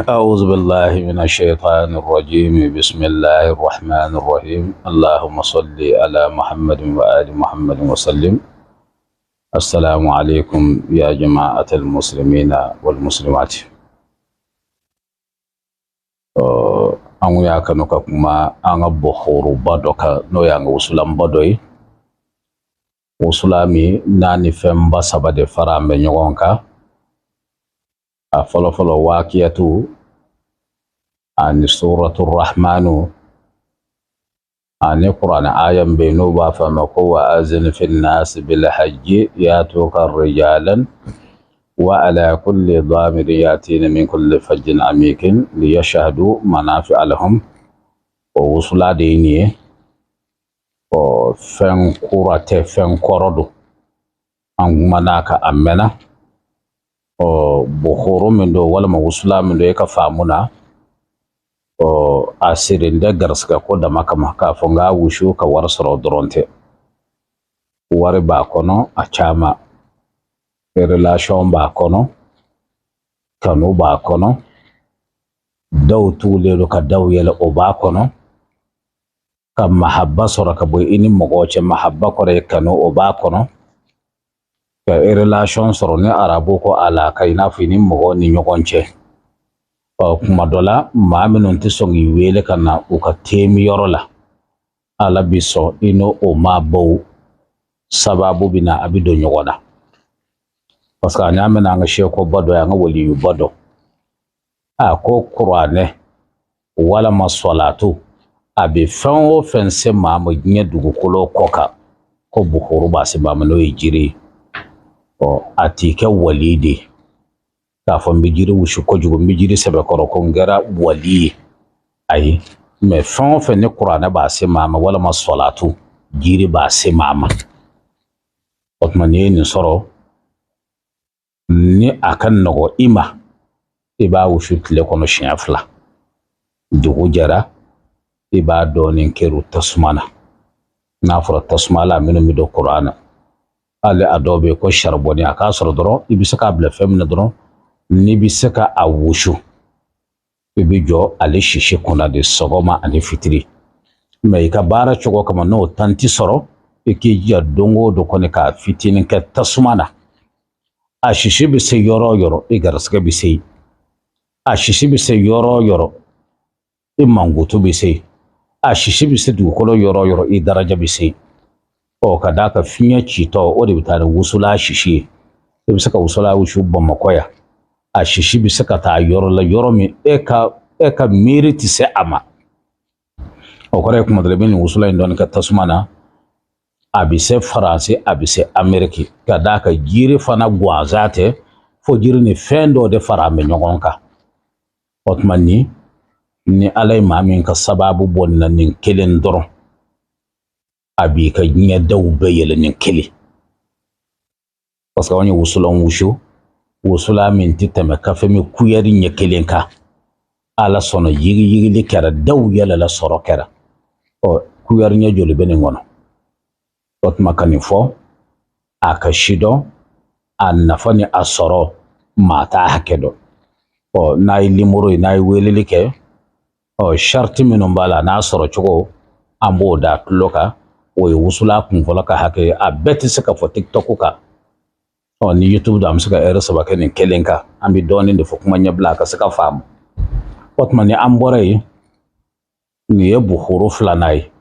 أعوذ بالله من الشيطان الرجيم. بسم الله الرحمن الرحيم. اللهم صل على محمد وآل محمد وسلم. السلام عليكم يا جماعة المسلمين والمسلمات. An y'a kanu ka kuma an ka bɔhoroba dɔ kan, n'o y'an ka wusulanba dɔ ye, wusulan min n'a ni fɛnba saba de fara an bɛ ɲɔgɔn kan. A fɔlɔfɔlɔ, waakiyatu ani suratu rahmanu ani kuranɛ aya min bɛ yen n'o b'a fɔ a ma ko wa azin fi nasi bil hajji yatuka rijalan wa ala kulli damirin yatina min kulli fajjin amikin liyashhadu manafi'a lahum. O wusula de ye nin ye. Ɔ, fɛn kura tɛ, fɛn kɔrɔ don, an kumana kan a mɛnna. Ɔ, bɔhoro min don walima wusula min don, e ka faamu na, ɔ, a sirilen tɛ garisigɛ ko dama kama k'a fɔ n k'a wusu ka wari sɔrɔ dɔrɔn tɛ. Wari b'a kɔnɔ, a caman, relation b'a kɔnɔ, kanu b'a kɔnɔ, daw tugulen don ka daw yɛlɛ, o b'a kɔnɔ, ka mahaba sɔrɔ ka bɔ i ni mɔgɔw cɛ, mahaba kɔrɔ ye kanu, o b'a kɔnɔ, ka relation sɔrɔ, ni arabu ko alaka, i n'a fɔ i ni mɔgɔw ni ɲɔgɔn cɛ. Ɔ, kuma dɔ la, maa minnu tɛ sɔn k'i wele ka na u ka teemi yɔrɔ la, Ala bi sɔn i n'o o maabaw sababu bɛ na, a bɛ don ɲɔgɔn na, parce que an y'a mɛn an ka sekoba dɔ ye, an ka waliyuba dɔ, a ko kuranɛ walama sɔlatu, a bɛ fɛn o fɛn se maa ma diɲɛ dugukolo kɔ kan, ko buhuru b'a se maa ma, n'o ye jiri ye. Ɔ, a t'i kɛ wali de ye k'a fɔ n bɛ jiri wusu kojugu, n bɛ jiri sɛbɛkɔrɔ ko n kɛra wali ye, ayi. Mais fɛn o fɛn ni kuranɛ b'a se maa ma walima sɔlatu, jiri b'a se maa ma. O tuma, n'i ye nin sɔrɔ, ni a ka nɔgɔ i ma, i b'a wusu tile kɔnɔ siɲɛ 2. Dugu jɛra, i b'a dɔɔnin kɛr'u tasuma na. N'a fɔra tasuma la, minnu bɛ don kuran na, hali a dɔw bɛ yen ko saribɔni, a k'a sɔrɔ dɔrɔn i bɛ se k'a bila fɛn min na dɔrɔn, n'i bɛ se ka a wusu, i bɛ jɔ ale sisi kunna de sɔgɔma ani fitiri. Mais i ka baara cogo kama, n'o tan ti sɔrɔ, i k'i jija don o don kɔni k'a fitinin kɛ tasuma na. A sisi bɛ se yɔrɔ o yɔrɔ, i garisigɛ bɛ se yen. A sisi bɛ se yɔrɔ o yɔrɔ, i mankutu bɛ se yen. A sisi bɛ se dugukolo yɔrɔ o yɔrɔ, i daraja bɛ se yen. Ɔ, ka d'a kan fiɲɛ citɔ, o de bɛ taa ni wusula sisi ye. I bɛ se ka wusula wusu Bamakɔ yan, a sisi bɛ se ka taa yɔrɔ la, yɔrɔ min e ka miiri tɛ se a ma. O kɔrɔ ye, kuma dɔ la, i bɛ nin wusula in dɔɔni kɛ tasuma na, a bɛ se Faransi, a bɛ se Ameriki. Ka d'a kan jiri fana gansan tɛ, fo jiri ni fɛn dɔw de fara bɛ ɲɔgɔn kan. O tuma, ni Ala ye maa min ka sababu bɔ nin na, nin kelen dɔrɔn, a b'i ka diɲɛ daw bɛɛ yɛlɛ, nin kelen, parce que anw ye wusulan wusu, wusula min tɛ tɛmɛ kafe min kuyɛri ɲɛ kelen kan, Ala sɔnna, yigiyigili kɛra, daw yɛlɛla, sɔrɔ kɛra. Ɔ, kuyɛri ɲɛ joli bɛ nin kɔnɔ? O tuma, ka nin fɔ a ka si dɔn, a nafa ni a sɔrɔ, maa t'a hakɛ dɔn. Ɔ, n'a ye limoro ye, n'a ye weleli kɛ, ɔ, sariti minnu b'a la n'a sɔrɔ cogo, an b'o da tulo kan. O ye wusula kunfɔlɔ ka hakɛ ye, a bɛɛ tɛ se ka fɔ TikTok kan. Ɔ, ni YouTube don, an bɛ se ka ɛri 3 kɛ nin kelen kan. An bɛ dɔɔnin de fɔ, kuma ɲɛbila a ka se ka faamu. O tuma, ni an bɔra yen, nin ye buhoro filanan ye.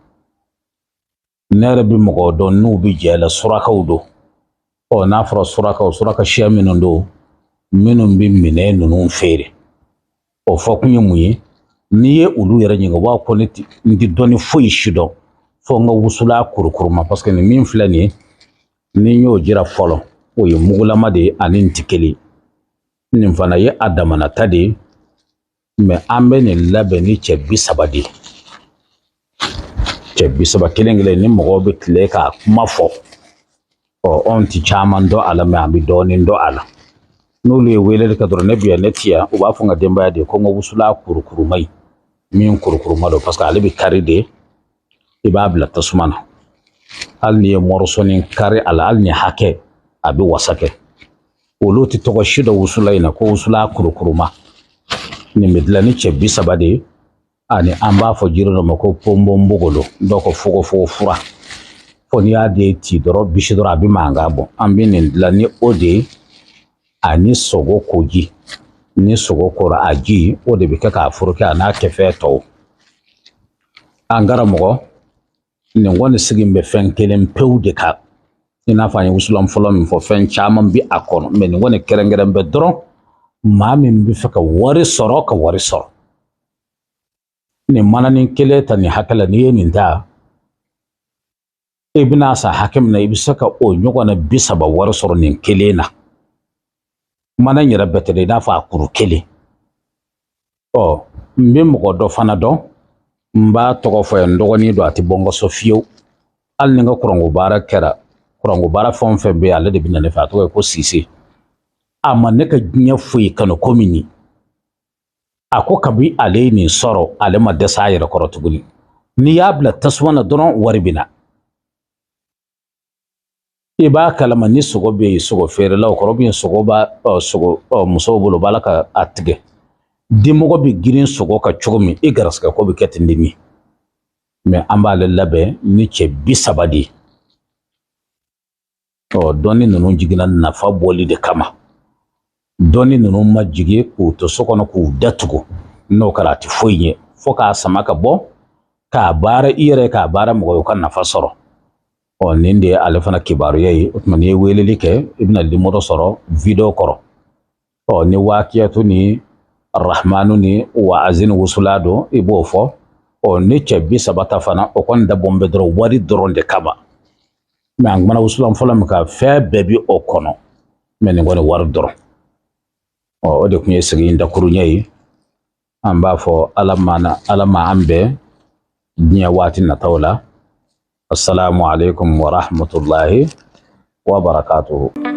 Ne yɛrɛ bɛ mɔgɔ dɔn n'u bɛ jɛ la, surakaw don. Ɔ, n'a fɔra surakaw, suraka siya minnu don, minnu bɛ minɛn ninnu feere, o fɔ kun ye mun ye? N'i ye olu yɛrɛ ɲininka, u b'a fɔ ne ti, n tɛ dɔnni foyi si dɔn fo n ka wusula kurukuru ma, parce que nin min filɛ nin ye, ni n y'o jira fɔlɔ, o ye mugulama de ye, ani nin tɛ kelen. Nin fana ye a damana ta de ye. Mais an bɛ nin labɛn ni cɛ 30 de ye, cɛ 30 kelen kelen. Ni mɔgɔw bɛ tile k'a kuma fɔ, ɔ, anw ti caman dɔn a la, mais an bɛ dɔɔnin dɔn a la. N'olu ye weleli kɛ dɔrɔn, ne bi yan, ne ti yan, u b'a fɔ n ka denbaya de ye ko n ka wusula kurukuruma ye min kurukuruma don, parce que ale bɛ kari de. I b'a bila tasuma na, hali n'i ye mɔrɔsɔnin kari a la, hali ni hakɛ, a bɛ wasa kɛ. Olu tɛ tɔgɔ si dɔ wusula in na ko wusula kurukuruma. Nin bɛ dilan ni cɛ 30 de ye, ani an b'a fɔ jiri dɔ ma ko ponponpogolo, dɔw ko fogofogo fura. Fo n'i y'a den ci dɔrɔn, bisi dɔrɔn, a bɛ mankan bɔ. An bɛ nin dilan ni o de ye, ani sogo koji. Ni sogo kora, a ji, o de bɛ kɛ k'a furakɛ, a n'a kɛfɛn tɔw. An karamɔgɔ, nin kɔni sigi bɛ fɛn kelen pewu de kan. I n'a fɔ an ye wusulan fɔlɔ min fɔ, fɛn caman bɛ a kɔnɔ, mɛ nin kɔni kɛrɛnkɛrɛn bɛ dɔrɔn maa min bɛ fɛ ka wari sɔrɔ, ka wari sɔrɔ. Nin mananin kelen ta nin hakɛ la, n'i ye nin ta, i bɛna san hakɛ min na, i bɛ se ka o ɲɔgɔnna 30 wari sɔrɔ nin kelen na. Mana in yɛrɛ bɛɛ tɛ dɛ, i n'a fɔ a kuru kelen. Ɔ, n bɛ mɔgɔ dɔ fana dɔn, n b'a tɔgɔ fɔ yan, n dɔgɔnin don, a tɛ bɔ n ka so fiyewu. Hali ni n ka kuranko baara kɛra, kuranko baara fɛn o fɛn bɛ yen, ale de bɛ na ne fɛ. A tɔgɔ ye ko Sise. A ma ne ka diɲɛ foyi kanu komi nin. A ko kabi ale ye nin sɔrɔ, ale ma dɛsɛ a yɛrɛ kɔrɔ tuguni. N'i y'a bila tasuma na dɔrɔn, wari bɛ na. I b'a kalama ni sogo bɛ yen, sogo feerelaw kɔrɔ bɛ sogo b'a sogo musow bolo, b'a la ka a tigɛ. Dimɔgɔ bɛ girin sogo kan cogo min, i garisigɛ ko bɛ kɛ ten de. Min mɛ, an b'ale labɛn ni cɛ 30 de ye. Ɔ, dɔnni ninnu jiginna nafa bɔli de kama. Dɔnni ninnu ma jigin k'u to so kɔnɔ k'u datugu. N'o kɛra, a tɛ foyi ɲɛ, fo k'a sama ka bɔ k'a baara i yɛrɛ, k'a baara mɔgɔ ye, u ka nafa sɔrɔ. Ɔ, nin de ye ale fana kibaruya ye. O tuma, n'i ye weleli kɛ, i bɛna limɔrɔ sɔrɔ video kɔrɔ. Ɔ, ni wakiyatu ni rahmanu ni waazini wusula don, i b'o fɔ. Ɔ, ni cɛ 30 ta fana, o kɔni dabɔn bɛ dɔrɔn wari dɔrɔn de kama. Mɛ an kumana wusulan fɔlɔ min kan, fɛn bɛɛ bi o kɔnɔ, mɛ nin kɔni wari dɔrɔn. Ɔ, o de tun ye sigi in dakuruɲɛ ye. An b'a fɔ Ala ma, Ala ma an bɛn diɲɛ waati nataw la. Assalamu alaikum wa rahmatullahi wa barakatuhu.